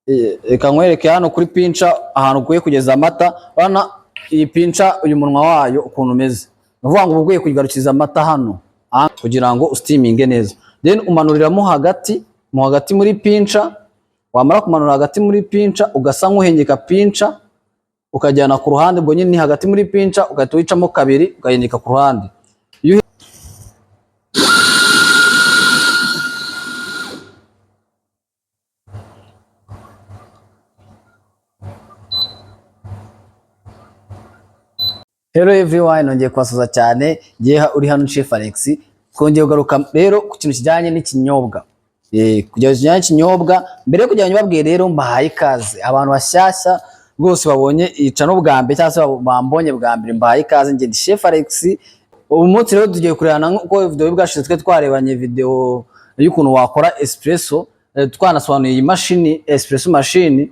Reka nkwereke hano kuri pitcher ahantu ukwiye kugeza amata. Urabona iyi pitcher, uyu munwa wayo ukuntu umeze, ni ukuvuga ngo uba ukwiye kugarukiza amata hano kugira ngo usteaminge neza. Then umanuriramo hagati, mo hagati muri pitcher. Wamara kumanura hagati muri pitcher, ugasa nk'uhengeka pitcher ukajyana ku ruhande. Ubwo nyine ni hagati muri pitcher, ugahita wicamo kabiri, ugahengeka ku ruhande. Iyo Hello everyone, nongeye kubasuhuza cyane. Ngiye uri hano Chef Alex. Twongeye kugaruka rero ku kintu kijyanye n'ikinyobwa. Kugira kijyanye n'ikinyobwa, mbere yo kugira ngo mbabwire rero, mbahaye ikaze. Abantu bashyashya rwose babonye iyi channel bwa mbere cyangwa se bambonye bwa mbere, mbahaye ikaze. Njye ndi Chef Alex. Uyu munsi rero tugiye kurebana nk'uko video bwashize twe twarebanye video y'ukuntu wakora espresso, twanasobanuye iyi mashini, espresso machine.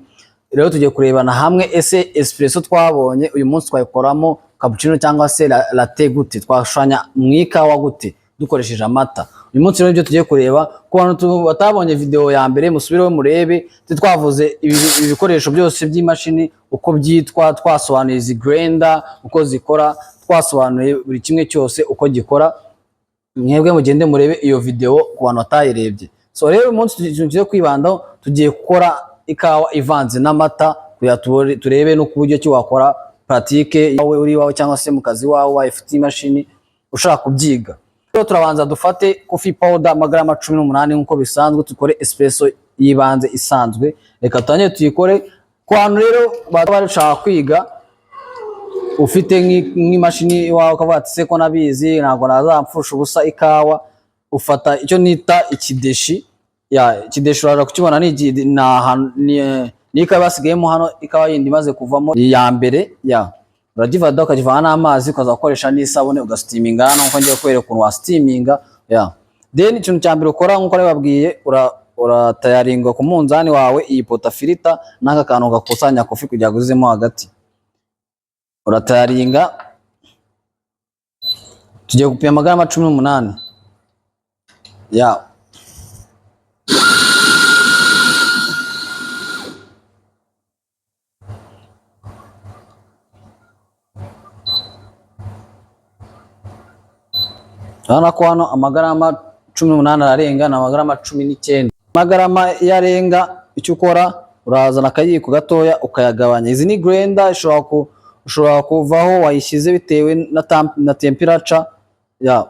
Rero tugiye kurebana hamwe ese espresso twabonye uyu munsi twayikoramo cappuccino cyangwa se latte gute, twashushanya mu ikawa gute dukoresheje amata. Uyu munsi rero nibyo tugiye kureba. Ku bantu batabonye video ya mbere, musubireho murebe. Twavuze ibi bikoresho byose by'imashini uko byitwa, twasobanuye izi grinder uko zikora, twasobanuye buri kimwe cyose uko gikora. Mwebwe mugende murebe iyo video ku bantu batayirebye. So rero uyu munsi tugiye kwibandaho, tugiye gukora ikawa ivanze n'amata kugira turebe no ku buryo ki wakora pratique wawe uri iwawe cyangwa se mu kazi wawe, wawe ufite imashini ushaka kubyiga. Rero turabanza dufate coffee powder amagarama 18 nk'uko bisanzwe, dukore espresso y'ibanze isanzwe. Reka tutangire tuyikore. Ku bantu rero baba bashaka kwiga, ufite nk'imashini iwawe ukavuga ati: "Se ko nabizi, ntabwo nazampfusha ubusa ikawa." Ufata icyo nita ikideshi. Ya ikideshi uraza kukibona, ni ahantu ni ikawa basigayemo hano, ikawa yindi imaze kuvamo iya mbere. Ya uragifata ukakivana n'amazi, ukaza gukoresha n'isabune, ugasteaminga hano nkuko ngiye kwereka ukuntu wasteaminga. Ya then ikintu cya mbere ukora, nkuko nabibabwiye, uratayaringa ku munzani wawe iyi portafilter n'aka kantu gakusanya coffee kugira ngo uzemo hagati. Uratayaringa, tugiye gupima amagarama 18. Ya urabona ko hano amagarama 18 ararenga, ni amagarama 19. Amagarama iyo arenga, icyo ukora, urazana akayiko gatoya ukayagabanya. Izi ni grinder, ushobora kuvaho wayishyize bitewe na temperature. Ya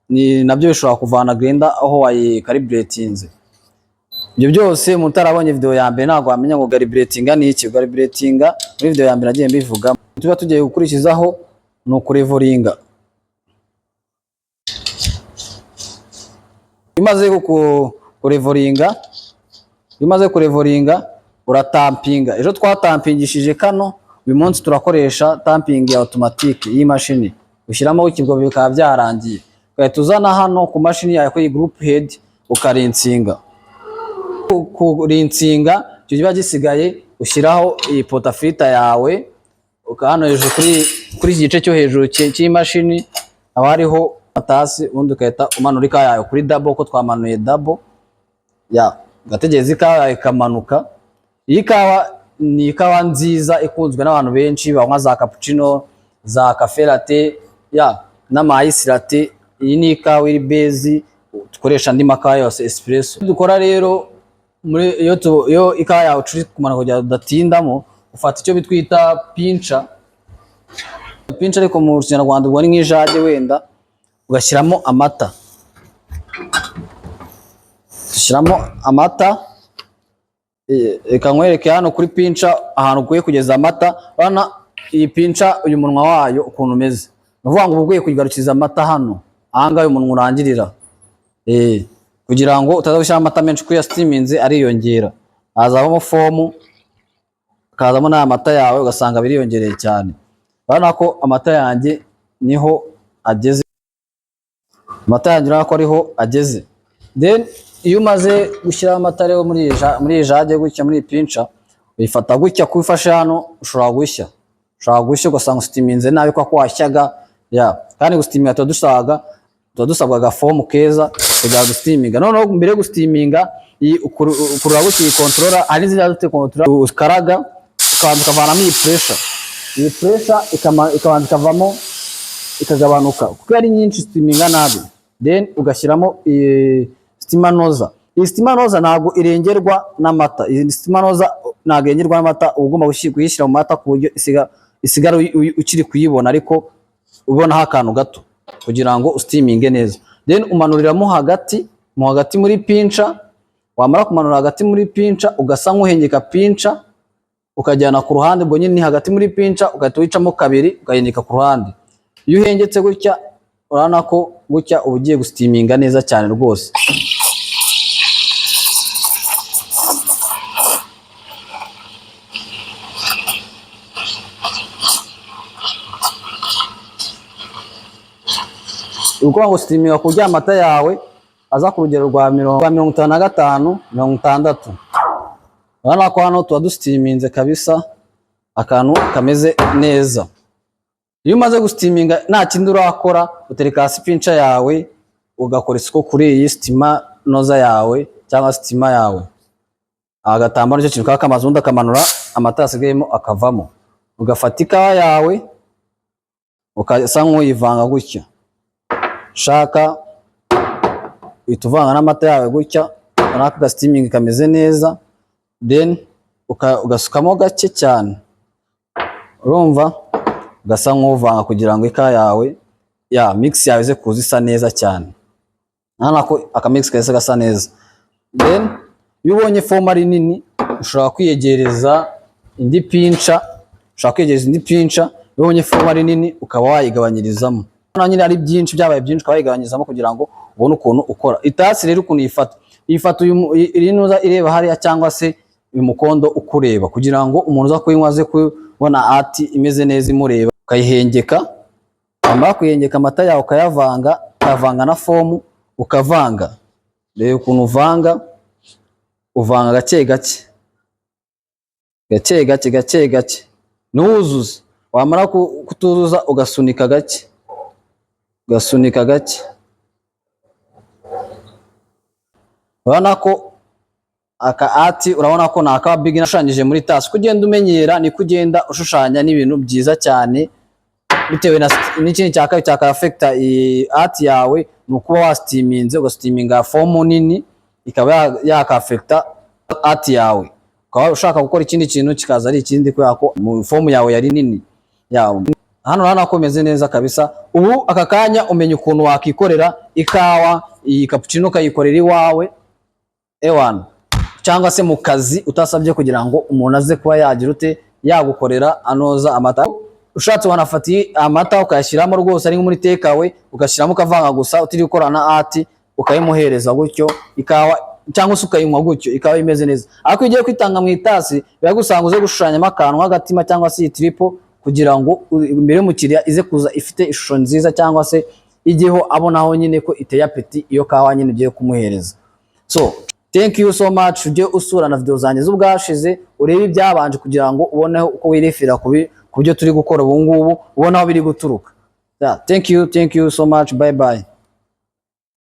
ni nabyo bishobora kuvana grinder aho wayicalibratinze. Ibyo byose umuntu utarabonye video ya mbere ntabwo wamenya ngo calibratinga ni iki. Calibratinga muri video ya mbere nagiye mbivuga. Tuba tugiye gukurikizaho ni ukulevelinga. Iyo umaze kulevelinga, iyo umaze kulevelinga uratampinga. Ejo twatampingishije kano, uyu munsi turakoresha tamping ya automatique y'imashini. Ushyiramo ikibwo bikaba byarangiye, ugahita uzana hano ku mashini yawe kuri group head, ukarinsinga. Kurinsinga icyo kiba gisigaye, ushyiraho iyi portafilter yawe hano hejuru kuri iki gice cyo hejuru cy'imashini haba hariho atasi, ubundi ugahita umanura ikawa yawe kuri double, ko twamanuye double. Ya ugategereza ikawa yawe ikamanuka. Iyi kawa ni ikawa nziza ikunzwe n'abantu benshi banywa za cappuccino, za cafe latte, ya n'ama ice latte. Iyi ni ikawa iri base, dukoresha andi makawa yose espresso. Dukora rero muri iyo ikawa yawe uri kumanuka, kugira ngo udatindamo, ufata icyo bitwita pitcher. Pitcher ariko mu Kinyarwanda ubwo ni nk'ijage wenda, ugashyiramo amata. Dushyiramo amata. Reka nkwereke hano kuri pitcher ahantu ukwiye kugeza amata. Urabona iyi pitcher, uyu munwa wayo ukuntu umeze, ni ukuvuga ngo uba ukwiye kugarukiza amata hano ahangaha uyu munwa urangirira, kugira ngo utaza gushyiramo amata menshi, kuko iyo steaminze ariyongera, hazabamo foam, hakazamo n'aya mata yawe, ugasanga biriyongereye cyane. Urabona ko amata yanjye niho ageze, amata yanjye urabona ko ariho ageze. Then iyo umaze gushyiraho amata rero muri iyi jage gutya, muri iyi pitcher, uyifata gutya. Kuko ifashe hano ushobora gushya ugasanga usteaminze nabi kuko washyaga. Ya kandi gusteaminga tuba dusabwa agafoam keza kugira ngo dusteaminga. Noneho mbere yo gusteaminga Iyi ukurura gutya iyi controller. Hari n'izindi ziba zifite controller ukaraga, ukabanza ukavanamo iyi pressure. Iyi pressure ikabanza ikavamo, ikagabanuka, kuko iyo ari nyinshi steaminga nabi. Then ugashyiramo iyi steamer nozzle. Iyi steamer nozzle ntabwo irengerwa n'amata. Iyi steamer nozzle ntabwo irengerwa n'amata. Uba ugomba kuyishyira mu mata ku buryo isigara ukiri kuyibona, ariko ubonaho akantu gato kugira ngo usteaminge neza. Then umanuriramo hagati, mo hagati muri pincher. Wamara kumanura hagati muri pincher, ugasa nk'uhengeka pincher ukajyana ku ruhande. Ubwo nyine ni hagati muri pincher, ugahita wicamo kabiri, ukahengeka ku ruhande. Iyo uhengetse gutya, urabona ko gutya uba ugiye gusteaminga neza cyane rwose. Ni ukuvuga ngo steaminga ku buryo amata yawe aza ku rugero rwa 55, 60. Urabona ko hano tuba dusteaminze kabisa, akantu kameze neza. Iyo umaze gusteaminga, nta kindi urakora, utereka hasi pincher yawe, ugakora isuku kuri iyi steamer nozzle yawe cyangwa steamer yawe. Agatambaro nicyo kintu kaba kamaze, ubundi akamanura amata yasigayemo akavamo. Ugafata ikawa yawe, ukasa nk'uyivanga gutya. Shaka uhita uvanga n'amata yawe gutya, urabona ko agasteaming kameze neza. Then ugasukamo gake cyane, urumva ugasa nk'uvanga kugira ngo ikawa yawe ya mix yawe ize kuza isa neza cyane. Urabona ko akamix kahise gasa neza. Then iyo ubonye foam ari nini, ushobora kwiyegereza indi pincher. Ushobora kwiyegereza indi pincher iyo ubonye foam ari nini, ukaba wayigabanyirizamo. Noneho nyine ari byinshi, byabaye byinshi, ukaba wayigabanyirizamo kugira ngo ubone ukuntu ukora itasi. Rero ukuntu uyifata, uyifata iri nuza ireba hariya, cyangwa se uyu mukondo ukureba, kugira ngo umuntu uza kuyinywa aze kubona ati imeze neza imureba. Ukayihengeka, wamara kuyihengeka, amata yawe ukayavanga, ukayavanga na foam, ukavanga. Reba ukuntu uvanga, uvanga gake gake, gake gake, gake gake, ntiwuzuze. Wamara kutuzuza, ugasunika gake, ugasunika gake. Urabona ko aka ati, urabona ko ni aka big nashushanyije muri tasi. Uko ugenda umenyera, niko ugenda ushushanya n'ibintu byiza cyane. Bitewe na n'ikindi cya kabiri cyaka affecta iyi art yawe, ni ukuba wasteaminze, ugasteaminga foam nini, ikaba yaka affecta art yawe, ukaba ushaka gukora ikindi kintu kikaza ari ikindi, kubera ko mu foam yawe yari nini yawe. Hano urabona ko bimeze neza kabisa. Ubu aka kanya umenya ukuntu wakikorera ikawa iyi cappuccino, ukayikorera iwawe ewana, cyangwa se mu kazi, utasabye kugira ngo umuntu aze kuba yagira ute, yagukorera anoza amata. Ushatse wanafata amata ukayashyiramo rwose, ari nko muri takeaway, ugashyiramo ukavanga gusa, utiriwe ukora na art, ukayimuhereza gutyo ikawa, cyangwa se ukayinywa gutyo ikawa imeze neza. Ariko iyo ugiye kwitanga mu itasi, biragusanga uze gushushanyamo akantu nk'agatima cyangwa se iyi triple, kugira ngo imbere y'umukiriya ize kuza ifite ishusho nziza, cyangwa se ijyeho abonaho nyine ko iteye appétit iyo kawa nyine ugiye kumuhereza. So thank you so much. Ujye usura na video zanjye z'ubwashize, urebe ibyabanje, kugira ngo ubone uko wirefera ku byo turi gukora ubu ngubu, ubone aho biri guturuka. Yeah, thank you, thank you so much. Bye bye.